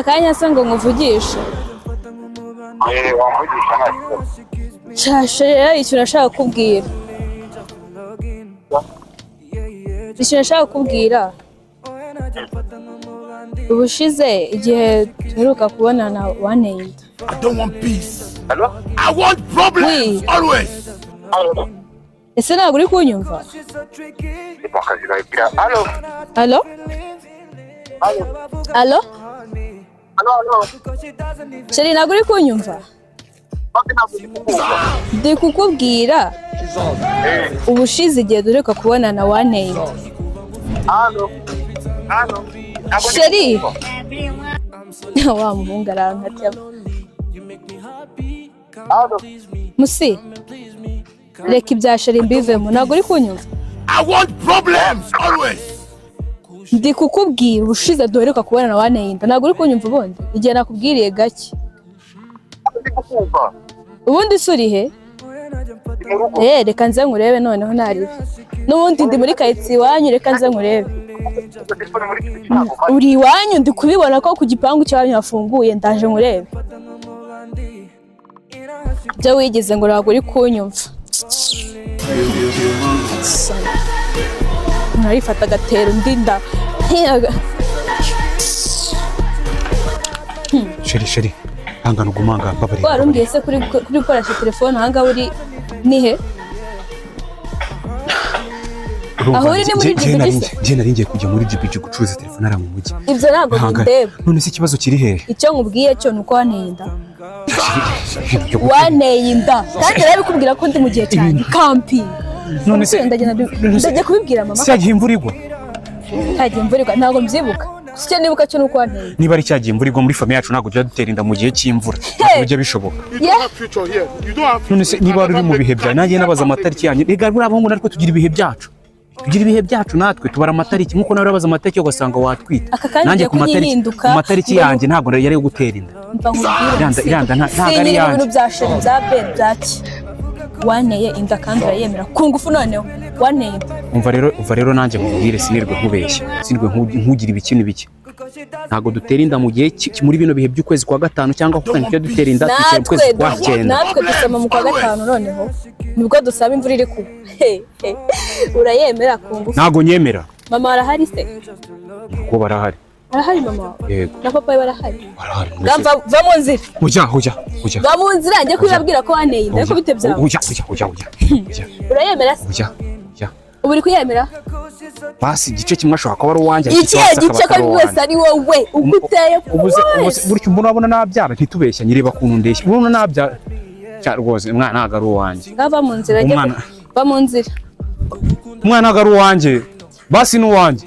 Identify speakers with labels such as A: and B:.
A: Akanya se ngo nkuvugishe?
B: Eh, wamvugisha, nta kibazo.
A: Shashe rero, ikintu nashaka kukubwira, ikintu nashaka kukubwira, ubushize igihe duheruka kubonana wanteye inda.
C: I don't want peace.
B: Allo?
C: I want problems
A: Oui.
C: always.
B: Allo?
A: Ese ntabwo uri kunyumva?
B: Ndi mu kazi babwira. Allo?
A: Allo?
B: Allo?
A: Allo?
B: Allo, allo?
A: Chéri, ntabwo uri kunyumva?
B: Basi ntabwo ndi kukumva.
A: Ndi kukubwira, ubushize igihe duheruka kubonana wanteye inda.
B: Allo? Allo? Ntabwo ndi
A: Chéri.
B: kukumva.
A: Wa muhungu arankatira.
B: Allo?
A: Musi, reka ibya chéri mbivemo. Ntabwo uri kunyumva?
C: I want problems always.
A: Ndi kukubwira, ubushize duheruka kubonana wanteye inda. Ntabwo uri kunyumva? Ubundi igihe nakubwiriye gake.
B: Ntabwo ndi kukumva.
A: Ubundi se uri he?
B: Ndi mu rugo.
A: Eh, reka nze nkurebe noneho ntaribi. N'ubundi ndi muri karitsiye iwanyu, reka nze nkurebe.
B: Telefone muri iki ntabwo mpari.
A: Uri iwanyu, ndi kubibona ko ku gipangu cyanyu hafunguye. Ndaje nkurebe. Ibyo wigize ngo ntabwo uri kunyumva. Umuntu arifata agatera undi nda.
D: Chéri, chéri, hangana ugumanga, mbabarira.
A: Warumbwiye se kuri gukoresha telefone ahangaha uri nihe?
D: Urumva,
A: Aho uri ni muri GBG se?
D: Njye nari ngiye kujya muri GBG gucuruza telefone hariya mu mujyi.
A: Ibyo ntabwo
D: Hangana.
A: bindeba.
D: None se ikibazo kiri hehe?
A: Icyo nkubwiye cyo ni uko wanteye inda.
D: Ibintu byo gutera-
A: Wanteye inda kandi narabikubwira ko ndi mu gihe cyanjye camping.
D: None se
A: Ndagenda
D: none se-
A: ndajya kubibwira mama.
D: Se yagiye imvura igwa?
A: Cyagiye imvura igwa, ntabwo mbyibuka. Gusa icyo nibuka cyo ni uko wanteye inda.
D: Niba ari cyagiye imvura igwa, muri famille yacu ntabwo tujya dutera inda mu gihe cy'imvura, ntabwo bijya bishoboka.
C: You don't have future here. You don't have
D: None se
C: future.
D: niba wari uri mu bihe byawe, nanjye nabaza amatariki yanjye. Rega buriya abahungu natwe tugira ibihe byacu, tugira ibihe byacu, natwe tubara amatariki nk'uko nawe urabaza amatariki ugasanga watwita.
A: Aka kanya
D: Nanjye
A: ugiye
D: ku matariki,
A: kunyihinduka.
D: ku matariki yanjye ntabwo yari ayo gutera inda.
A: Mva nkubwire.
D: Iranda ntabwo ari
A: Sinyiri mu
D: iyanjye.
A: bintu bya chéri, bya be byaki. Wanteye inda kandi urayemera ku ngufu. Noneho wanteye inda.
D: Umva rero nanjye nkubwire, sinirwe nkubeshya, sinirwe nkugire ibiki n'ibiki. Ntabwo dutera inda mu gihe muri bino bihe by'ukwezi kwa gatanu cyangwa kwa kane. Tujya dutera inda twicara mu
A: Natwe
D: kwezi kwa cyenda.
A: Natwe dusama mu kwa gatanu, noneho nibwo dusaba imvura iri kugwa. He, he. Urayemera ku ngufu.
D: Ntabwo nyemera.
A: Mama arahari se?
D: Kuko barahari.
A: Arahari mama wawe?
D: Yego.
A: Na papa we barahari?
D: Barahari.
A: Va mu nzira.
D: Ujya, ujya, ujya.
A: Va mu nzira, njye kubibabwira ko wanteye inda, ariko bite byawe?
D: Ujya, ujya, ujya, ujya, ujya.
A: Urayemera se?
D: Ujya, ujya.
A: Ubu uri kuyemera?
D: Basi igice kimwe ashobora kuba ari uwanjye, ariko
A: Ikihe
D: icyo hasi
A: gice
D: akaba
A: ko
D: atari
A: buri wese
D: uwanjye.
A: ari wowe uko uteye
D: Ubuze
A: kose?
D: burya umuntu abona nabyara, ntitubeshya, nyireba ukuntu ndeshya, ubona nabyara cya rwose. Umwana ntabwo ari uwanjye.
A: Ngaho va mu nzira, njye
D: Umwana-
A: va mu nzira.
D: Umwana ntabwo ari uwanjye, basi ni uwanjye.